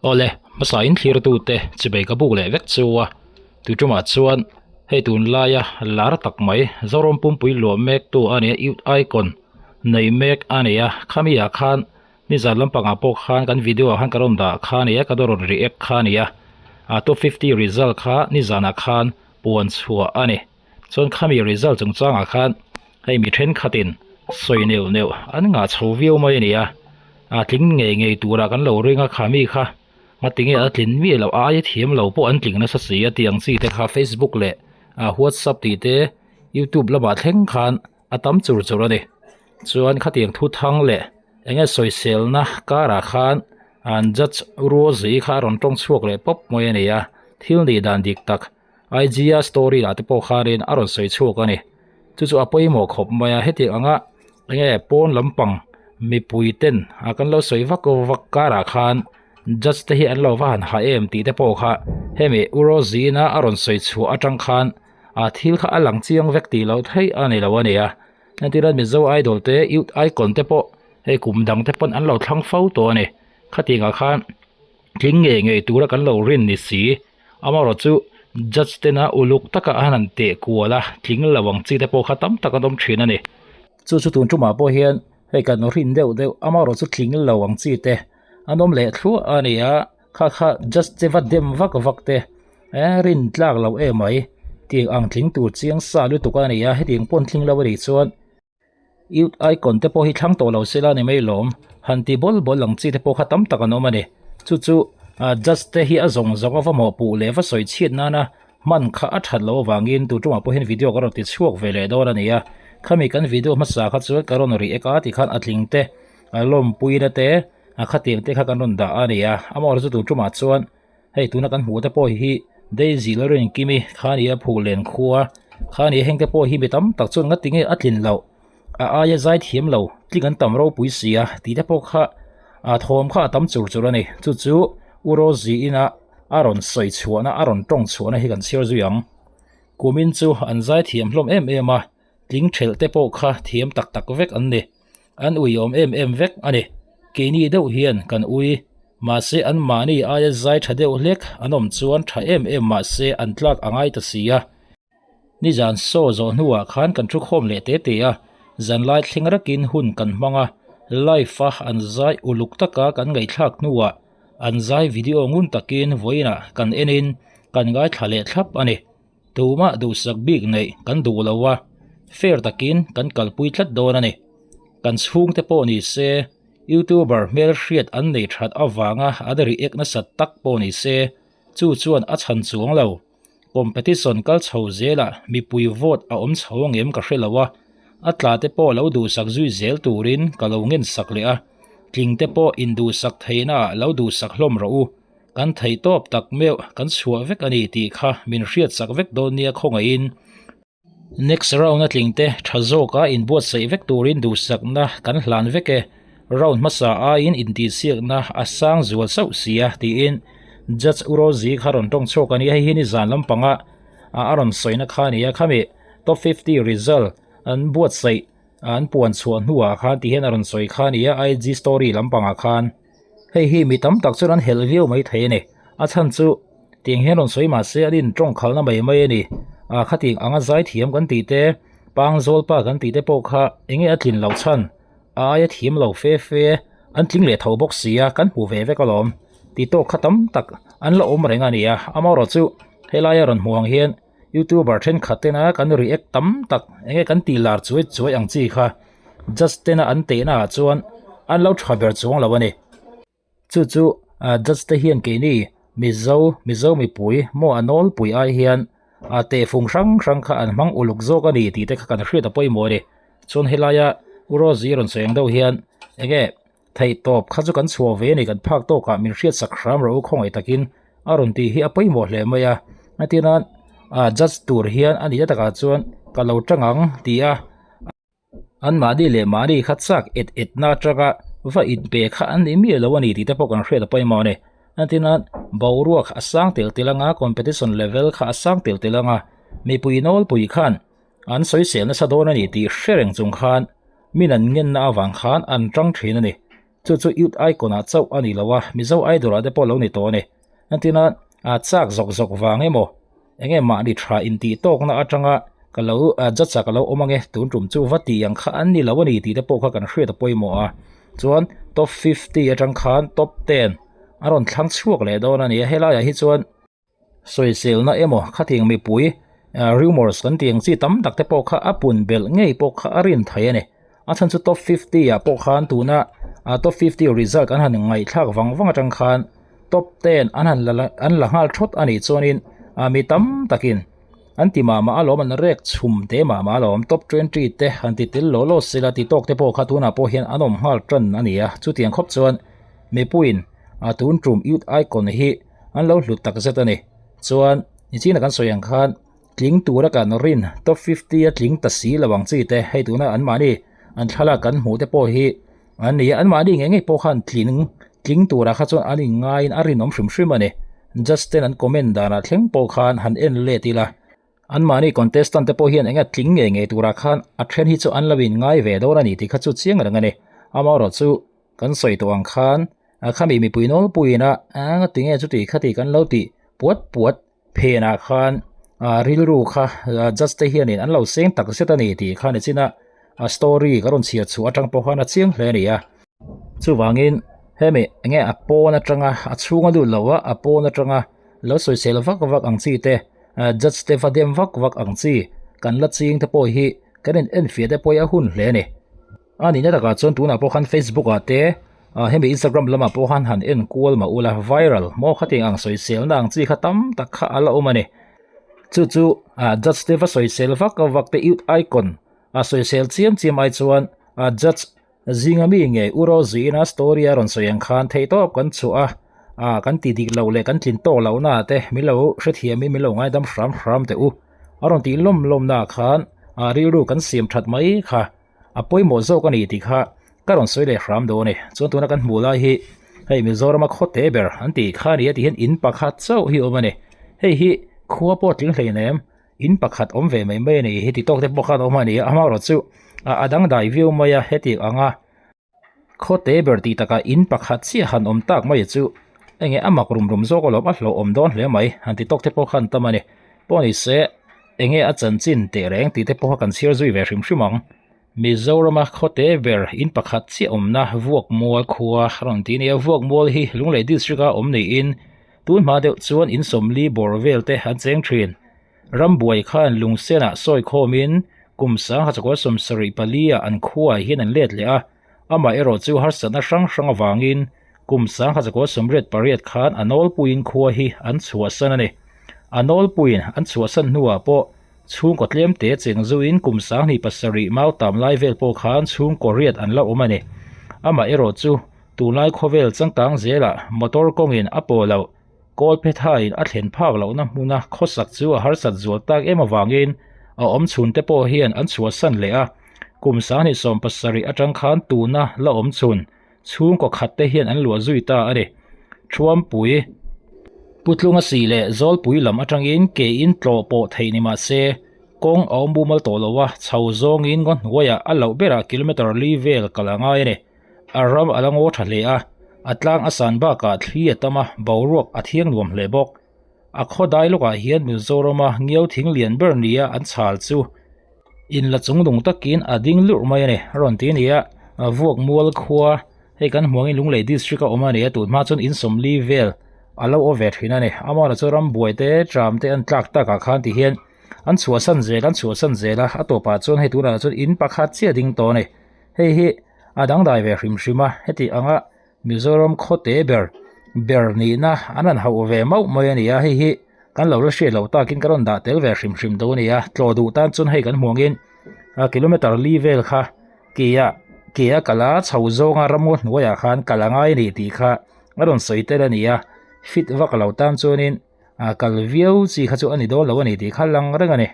Awle, hmasa in thlirtute chibei ka buk leh vek chu a, tuitumah chuan hei tunlaia lar tak mai Zoram pumpui luah mektu a nia Youth Icon nei mek a ni a, khami ah khan nizan lampangah pawh khan kan video ah khan ka rawn dah kha a ni a, ka rawn react kha a ni a, ah top 50 result kha nizanah khan puan chhuah a ni. Chuan khami result chungchangah khan hei mi thenkhatin sawi neuh neuh an ngah chho viau mai a ni a, a tling ngei ngei turah kan lo ring a khami kha ngatinge a tlin miah loh a aia thiam lo pawh an tling nasa si a tih ang chi te kha Facebook leh ah WhatsApp tih te YouTube lamah thleng khan a tam chur chur a ni. Chuan khatiang thu thang leh eng nge sawiselna karah khan an judge Rosie kha a rawn tawng chhuak leh pawp mai a ni a, thil nih dan dik tak IG a story lah te pawh khanin a rawn sawi chhuak a ni. Chu chu a pawimawh khawp mai a, hetiang anga enge pawn lampang mipui ten a kan lo sawi vak vak karah khan judge te hi an lo va han ha em tih te pawh kha hemi U Rozina a rawn sawi chhuah atang khan a thil kha a lang chiang vek tih loh theih a ni lo a ni a. Entirna Mizo Idol te Youth Icon te pawh hei kum dang te pawn an lo thlang fo tawh a ni. Khatiang ah khan tling ngei ngei tura kan lo rin ni si. Amaherawh chu judge tena uluk taka a han teh kual a, tling lo ang chi te pawh kha tam tak an awm thin a ni. Chu chu tun tumah pawh hian hei kan rin deuh deuh amaherawh chu tling lo ang chi te an awm leh thluah a ni a, kha kha judge te va dem vak vak te eh rin tlak lo emai tih ang tling tur chiang sa lutuk a ni a, hetiang pawn tling lo a nih chuan. Youth icon te pawh hi thlang tawh lo sela ni mai lawm, han ti bawl bawl ang chi te pawh kha tam tak an awm a ni. Chu chu judge te hi a zawng zawng a va mawhpuh leh va sawi chhiat nana hman kha a that loh avangin tu tumah pawh hian video ka rawn ti chhuak ve leh dawn a ni a. Khami kan video hmasa kha chuan ka rawn react a tikhan a tling te a lawmpuina te a khatiang te kha kan rawn dah a ni a. Amaherawhchu tu tumah chuan Hei tuna kan hmuh te pawh hi Daisy Lalrinkimi kha nia Phuklen khua kha nia heng te pawh hi mi tam tak chuan ngati nge a tlin loh a aia zai thiam lo tling an tam ropui si a tih te pawh kha a thawm kha a tam chur chur a ni chu chu U Rosie ina a rawn sawi chhuahna a rawn tawng chhuahna hi kan chhiar zui ang kumin chu an zai thiam hlawm em em a tling thelh te pawh kha thiam tak tak vek an ni. An ui awm em em vek a ni. Keini deuh hian kan ui. Mahse an mahni aia zai tha deuh hlek an awm chuan tha em em mahse an tlak a ngai ta si a. Nizan saw zawh hnuah khan kan thu khawm leh te te a, zanlai thleng rakin hun kan hmang a, live a an zai uluk taka kan ngaihthlak hnuah an zai video ngun takin vawiinah kan enin kan ngaithla leh thlap a ni. Tumah duhsak bik neih kan duh lo a, fair takin kan kalpui tlat dawn a ni. Kan chhungte pawh ni se, YouTuber hmelhriat an nei that avanga an react nasat tak pawh ni se, chu chuan a chhan chuang lo. Competition kal chho zelah mipui vote a awm chho angem ka hre lo a, a tla te pawh lo duhsak zui zel turin ka lo ngensak leh a, tling te pawh induhsak theihnaah lo duhsak hlawm rawh u. Kan theih tawp tak meuh kan chhuah vek a ni tih kha min hriat sak vek dawn nia khawngaihin. Next round a tling te tha zawka inbuatsaih vek turin duhsakna kan hlan vek e, round hmasa aiin intihsiakna a sang zual sauh sia tiin Judge U Rosie kha rawn tawng chhuak a ni. Hei hi nizan lampanga a rawn sawina kha a ni a, khami top 50 result an buatsaih an puan chhuah hnuah khan ti hian a rawn sawi kha a ni a, IG story lampangah khan. Hei hi mi tam tak chuan an helh viau mai thei a ni. A chhan chu tiang hian rawn sawi mah se an in tawng khalhna mai mai a ni. Ah khatiang anga zai thiam kan tih te, pang zawl pa kan tih te pawh kha eng nge a tlin loh chhan? A aia thiam lo fe fe an tling leh tho bawk si a, kan hmu ve vek alawm. Tih tawk kha tam tak an la awm reng a ni a. Amaherawhchu helaia rawn hmuh ang hian youtuber thenkhat tena kan react tam tak eng nge kan tih lar chuai chuai ang chi kha judge tena an tehna ah chuan an lo tha ber chuang lo a ni. Chu chu ah judge te hian keini Mizo Mizo mipui maw a nawlpui ai hian ah tehfung hrang hrang kha an hmang uluk zawk a ni tih te kha kan hriat a pawimawh a ni. Chuan helaia U Rosie rawn sawi ang deuh hian eng nge theihtawp kha chu kan chhuah ve a ni kan phak tawkah min hriat sak hram rawh u khawngaih takin a rawn tih hi a pawimawh hle mai a entirna ah judge tur hian a nihna takah chuan ka lo tang ang ti a an mahni leh mahni kha chak et et na atanga va inpe kha an ni miah lo a ni tih te pawh kan hriat a pawimawh a ni entirna boruak a sang tel tel anga competition level kha a sang tel tel anga mipui nawlpui khan An sawisel nasa dawn a ni tih hre reng chung khan min an ngenna avang khan an tang thin a ni. Chu chu Youth Icon ah chauh a ni lo a, Mizo Idol ah te pawh lo ni tawh a ni. Entirna ah chak zawk zawk vang emaw eng nge mahni tha intih tawkna atanga ka lo judge ah ka lo awm ange tun tum chu va tih ang kha an ni lo a ni tih te pawh kha kan hriat a pawimawh a. Chuan top 50 atang khan top 10 a rawn thlang chhuak leh dawn a ni a, helaiah hi chuan sawiselna emaw khatiang mipui rumours kan tih ang chi tam tak te pawh kha a pun belh ngei pawh kha a rin thei a ni. A chhan chu top 50 ah pawh khan tuna top 50 result an han ngaihthlak vang vang atang khan top 10 an han la an la nghal thawt a nih chuanin mi tam takin an ti mah mah alawm an rek chhum te mah mah alawm top 20 te han ti tel law law sela ti tawk te pawh kha tunah pawh hian an awm nghal tan a ni a chutiang khawp chuan mipuiin tun tum youth icon hi an lo hlut tak zet a ni. Chuan nichina kan sawi ang khan tling tura kan rin top 50 a tling ta si lo ang chi te hei tuna an mahni an thlalak kan hmuh te pawh hi an ni a an mahni ngei ngei pawh khan tling tling turah kha chuan an inngaiin a rinawm hrim hrim a ni. Judge ten an comment danah thleng pawh khan han en let ila an mahni contestant te pawh hian eng nge tling ngei ngei turah khan a then hi chu an lo inngai ve dawn a ni tih kha chu chiang reng a ni. Amaherawhchu Kan sawi tawh ang khan a khami mipui nawlpuiin a eng a tinge chuti khati kan lo tih puat puat phenah khan ah rilru kha judge te hianin an lo seng tak zet a ni tih kha ni chin a a story ka rawn chhiar chhuah atang pawh khan a chiang hle a ni a. Chuvangin hemi enge a pawn atanga a chhunga lut loh a a pawn atanga lo sawisel vak vak ang chi te judge te va dem vak vak ang chi kan la ching te pawh hi kan in enfiah te pawh hi a hun hle a ni. A nihna takah chuan tunah pawh khan Facebook ah te ah hemi Instagram lamah pawh khan han en kual mah ula viral maw khatiang ang sawiselna ang chi kha tam tak kha a la awm a ni. Chu chu ah judge te va sawisel vak vak te youth icon a sawisel chiam chiam ai chuan ah judge zinga mi nge u Rosie-in a story a rawn sawi ang khan theihtawp kan chhuah a ah kan ti dik loh leh kan tlin tawk lohna te min lo hrethiamin min lo ngaidam hram hram teh u a rawn tih lawm lawmna khan ah rilru kan siam that mai kha. A pawimawh zawk a ni tih kha ka rawn sawi leh hram dawn e. Chuan tuna kan hmuh lai hi hei Mizorama khaw te ber an tih kha a ni a tih hian in pakhat chauh hi awm a ni. Hei hi khua pawh a tling hlein em in pakhat awm ve mai mai a ni hi ti tawk te pawh khan awm a ni a amaherawh chu a dangdai viau mai a heti ang a. Khaw te ber tih takah in pakhat chiah han awm tak mai chu enge a mak rum rum zawk alawm a hlauhawm dawn hle mai han ti tawk te pawh khan tam a ni. Pawh ni se enge a chanchin teh reng tih te pawh kha kan chhiar zui ve hrim hrim ang. Mizorama khaw te ber in pakhat chiah awmna Vuakmual khua a rawn ti a ni a, Vuakmual hi Lunglei district a awm niin tun hma deuh chuan in sawmli bawr vel te an cheng thin. Rambuai khan lungsenah sawi khawmin kum sangha chakua 74 ah an khuaah hian an let leh a, amah erawh chu harsatna hrang hrang avangin kum 1988 khan a nawlpuiin khua hi an chhuahsan a ni. A nawlpuiin an chhuahsan hnuah pawh chhungkaw tlemte cheng zuin kum 27 mau tam lai vel pawh khan chhungkaw riat an la awm a ni. Amah erawh chu tunlai khawvel changkang zelah motor kawngin a pawh loh Kawlphethain a thlen phak lohna hmuna khawsak chu a harsat zual tak em avangin a awm chhunte pawh hian an chhuahsan leh a, kum 27 atang khan tuna la awm chhun chhungkaw khatte hian an luah zui ta a ni. Thuampui, Putlunga si leh Zawlpui lam atangin kein tlawh pawh theih ni mah se, kawng a awm mumal tawh lo a, chho zawngin ngaw hnuaiah a loh berah kilometre li vel kal a ngai a ni. A ram a la ngaw tha hle a, a tlang a san bakah thli a tam a, boruak a thiang nuam hle bawk. A khaw dai lawkah hian Mizorama ngiau thing lian ber nia an chhal chu in la chung nung takin a ding lurh mai a ni. A rawn ti a ni a, vuak mual khua hei kan hmuangin Lunglei district a awm a ni a, tun hma chuan in sawmli vel a lo aw ve thin a ni. Amaherawhchu chu ram buai te tram te an tlak takah khan ti hian an chhuahsan zel an chhuahsan zel a, a tawpah chuan hei tunah chuan in pakhat chiah a ding tawh a ni. Hei hi a dangdai ve hrim hrim a, heti anga Mizoram khaw te ber ber nihna an han hauh ve mauh mai a ni a, hei hi kan lo la hriat loh takin ka rawn dah tel ve hrim hrim dawn a ni a, tlawh duh tan chuan hei kan hmu angin a kilometer li vel kha ke ah ke a kal a chho zawnga ramngaw hnuaiah khan kal a ngai a ni tih kha a rawn sawi tel a ni a, fit vak lo tan chuanin a kal viau chi kha chu a ni dawn lo a ni tih kha lang reng a ni.